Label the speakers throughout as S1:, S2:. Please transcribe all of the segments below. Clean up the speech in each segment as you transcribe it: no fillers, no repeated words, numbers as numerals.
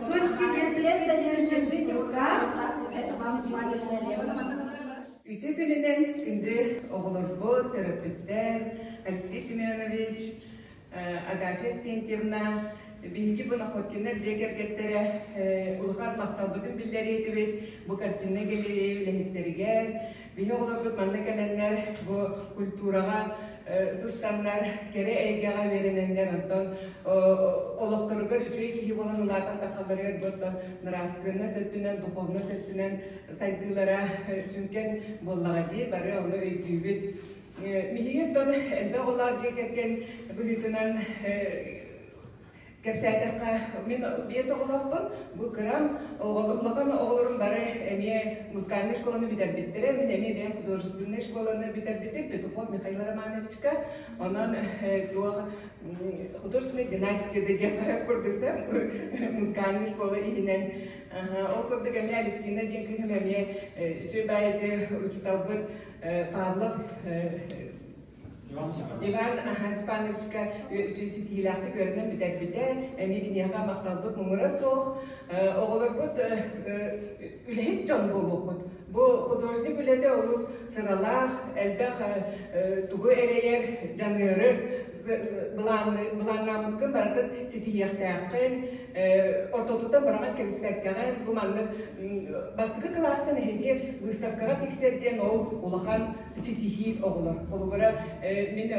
S1: Кусочки ленточки держите в руках.
S2: Үтүө күнүнэн күндү оҕолорбут, төрөппүттэр, Алексей Семенович, Агафья Арсентьевна, биһиги бу Находкиннар дьиэ кэргэттэрэ улахан махталбытын биллэриэ этибит бу картиннай галерея үлэһиттэригэр. Биһи оҕолорбут манна кэлэннэр бу культураҕа сыстаннар, кэрэ эйгэҕэ үөрэнэннэр, онтон олохторугар үчүгэй киһи буолан улаатан таххалларыгар бу оттон нравственность өттүнэн, духовность өттүнэн сайдыылара сүҥкэн буоллаҕа дии, бары ону өйдүүбүт. Биһиги оттон элбэх оҕолоох дьиэ кэргэн быһыытынан кэпсээтэххэ, мин биэс оҕолоохпун. Бу кырам, улахан оҕолорум бары эмиэ музыкальнай школаны бүтэрбиттэрэ. Мин эмиэ бэйэм художественнай школаны бүтэрбитим Петухов Михаил Романовичка. Онон туох художественная династия да диэххэ курдук музыкальнай школа иһинэн. Ол курдук эмиэ Алевтина диэн кыыһым эмиэ үчүгэй баайды учууталбыт Павлов Иван Степановичка үчүгэй ситиһиилээхтик үөрэнэн бүтэрбитэ, эмиэ киниэхэ махталбыт муҥура суох. Оҕолорбут үлэһит дьон буолуоххут. Бу художник үлэтэ олус сыралаах, элбэх тугу эрэйэр дьаныары былааннаабыккын барытын ситиһиэхтээххин, ортотуттан быраҕан кэбиспэккэҕин, бу маннык бастакы кылаастан эһиги выставкаҕа тиксэр диэн ол улахан ситиһии оҕолор. Холобура, мин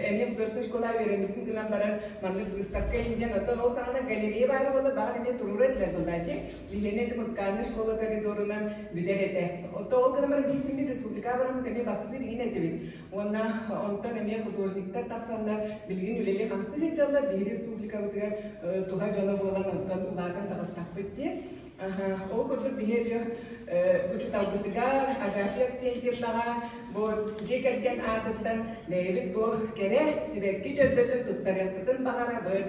S2: эмиэ художественнай школа үөрэммитим гынан баран, маннык выставка диэн, оттон ол саҕана галерея баара буолла, баҕар эмиэ туруора этилэр буоллаа дии. Биһиэнэ ити музыкальнай школа коридорунан бүтэр этэ. Оттон ол гынан баран биир симмит республика бараммыт эмиэ бастыыр иһин этибит. Уонна онтон эмиэ художниктар тахсаннар билигин үлэлии-хамсыы сылдьаллар, биһиги республикабытыгар туһа дьоно буолан онтон улаатан таҕыстахпыт дии. Ол курдук биһиги учууталбытыгар Агафья Авсентьевнаҕа бу дьиэ кэргэн аатыттан бэйэбит бу кэрэ сибэкки дьөрбөтүн туттарыахпытын баҕарабыт.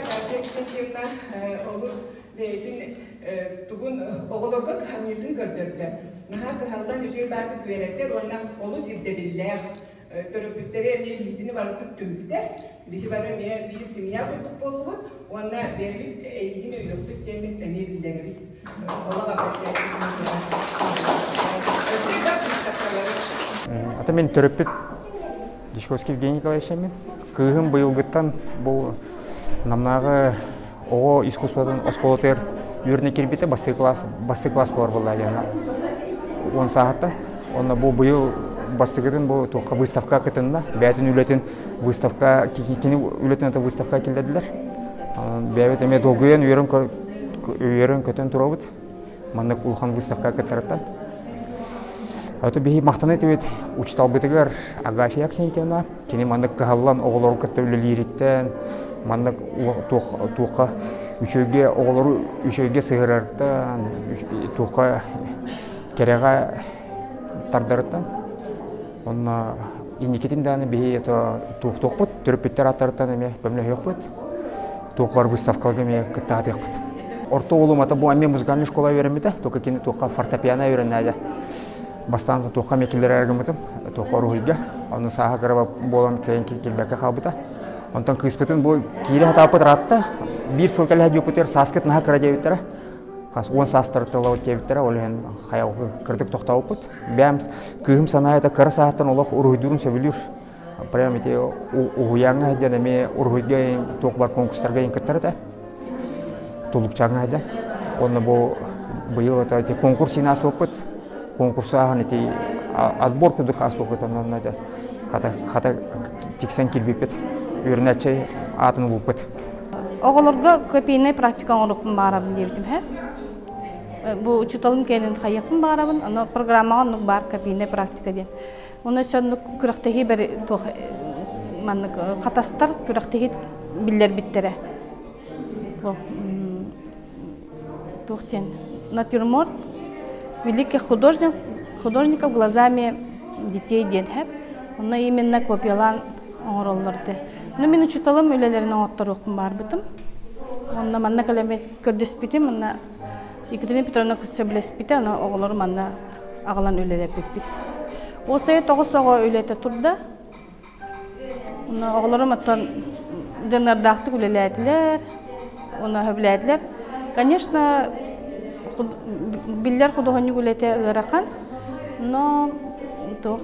S2: Агафья Авсентьевна олус бэйэтин тугун оҕолорго кыһамньытын көрдөрдө. Наһаа кыһаллан үчүгэй баардык үөрэтэр уонна олус ирдэбиллээх. Төрөппүттэри эмиэ биһигини барытын түмтэ. Биһи бары эмиэ биир семья курдук буоллубут уонна бэйэбит эйигин өйүөхпүт диэммит эмиэ биллэрэбит. Олох
S3: Ата мин төрөппүт Дьячковский Евгений Николаевич мин. Кыыһым быйылгыттан бу Намнааҕы оҕо искусствотын оскуолатыгар үөрэнэ киирбитэ бастакы класс бастакы класс буолар буолла диэн уон сааһыттан. Онно бу быйыл бастакытын бу туохха выставка кытынна. Бэйэтин үлэтин выставка кини үлэтин это выставка киллэрдилэр. Бэйэбит эмиэ долгуйан үөрэн үөрэн көтөн турабыт. Маннык улахан выставка кыттарыттан. Ото биһи махтана этибит учуталбытыгар Агафья Аксентьевна кини маннык кыһаллан оҕолору кытта үлэлиириттэн маннык туохха үчүгэйгэ оҕолору үчүгэйгэ сыһыарартан туохха кэрэҕэ тардарыттан онно инникитин даҕаны биһи это туохтуохпут төрөппүттэр ааттарыттан эмиэ көмөлөһүөхпүт туох бар выставкаларга эмиэ кыттаатыахпыт орто уолум ата бу эмиэ музыкальный школа үөрэммитэ только кини туохха фортепиано үөрэнээдэ Бастаан туохха эмэ киллэрэр гыммытым, туохха уруһуйга. Ону сааһа кыра буолан кэлин киирбэккэ хаалбыта. Онтон кыыспытын бу киирэ сатааппыт ыраатта. Биир сыл кэлэ диэбитигэр сааскыт наһаа кыра диэбиттэрэ. Хас уон саастар тыллабыт диэбиттэрэ, ол иһин хайа кырдык тохтообуппут. Бэйэм кыыһым санаата кыра сааһыттан олох уруһуйдуурун сөбүлүүр. Прям ити уһуйааҥҥа сылдьан эмиэ уруһуйга туох бар конкурстарга кыттар этэ. Тулукчааҥҥа сылдьан. Уонна бу быйыл это ити конкурс иһин ааспыппыт. Конкурс ааһан ити отбор курдук ааспыппыт онно это хата хата тиксэн киирбиппит. Үөрэнээччи аатын ылбыппыт.
S4: Оҕолорго копийнай практика оҥоруохпун баҕарабын диэбитим һэ. Бу учууталым кэлин хайыахпын баҕарабын, ону программаҕа оннук баар копийнай практика диэн. Онон соннук күрэхтэһии бары туох маннык хатастар күрэхтэһии биллэрбиттэрэ. Туох диэн натюрморт великих художник художников глазами детей диэн хэп. Онно именно копиялаан оҥороллор этэ. Ну мин учууталым үлэлэрин оҥотторуохпун баарбытым. Онно манна кэлэммит көрдөспүтүм, онно. Екатерина Петровна сөбүлэспитэ, аны оҕолору манна аҕалан үлэлэппиппит. Уопсайа тоҕус оҕо үлэтэ турда. Онно оҕолорум оттон дьаныардаахтык үлэлээтилэр, уонна сөбүлээтилэр. Конечно, биллэр худуоһунньук үлэтэ ыарахан, но туох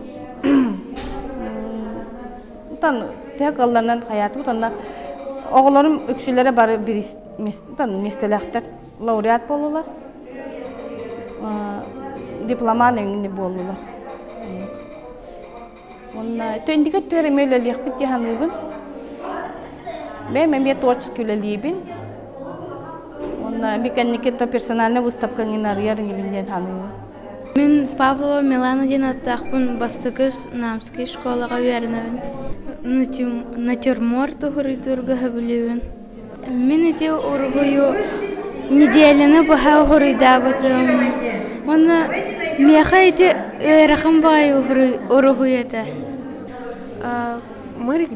S4: тан төһө кыалларынан хайаатыбыт уонна оҕолорум үксүлэрэ бары миэстэлээхтэр лауреат буоллулар, дипломан эҥин буоллулар. Уонна түндүкэ өттүгэр эмиэ үлэлиэхпит дии саныыбын. Бэйэм эмиэ творчески үлэлиибин. Уонна би кэнники то персональная выставка эҥин арыйар инибин диэн саныыбын.
S5: Мин Павлова Милана диэн аттаахпын бастакы Намский школаҕа үөрэнэбин. Натюрморт уһуруйдуурга сөбүлүүбүн. Мин ити уруһуйу неделяны быһа уруйдаабытым. Уонна миэхэ ити ыарахан баҕайы уруһуй этэ.
S6: Мы,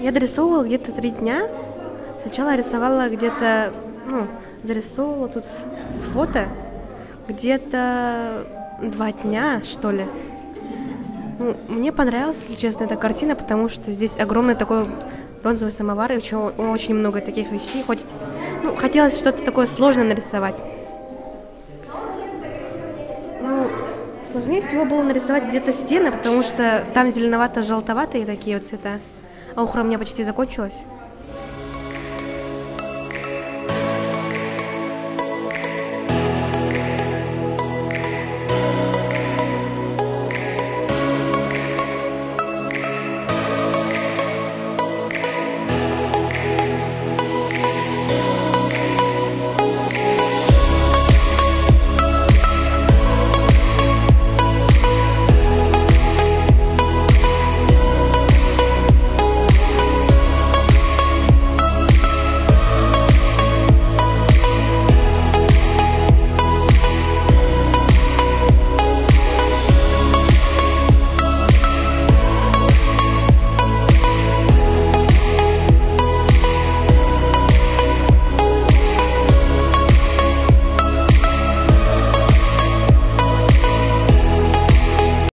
S6: я дорисовывала где-то 3 дня. Сначала рисовала где-то, ну, зарисовывала тут с фото где-то 2 дня, что ли. Ну, мне понравилась, если честно, эта картина, потому что здесь огромный такой бронзовый самовар, и еще очень много таких вещей. Хоть, ну, хотелось что-то такое сложное нарисовать. Ну, сложнее всего было нарисовать где-то стены, потому что там зеленовато-желтоватые такие вот цвета. А охра у меня почти закончилась.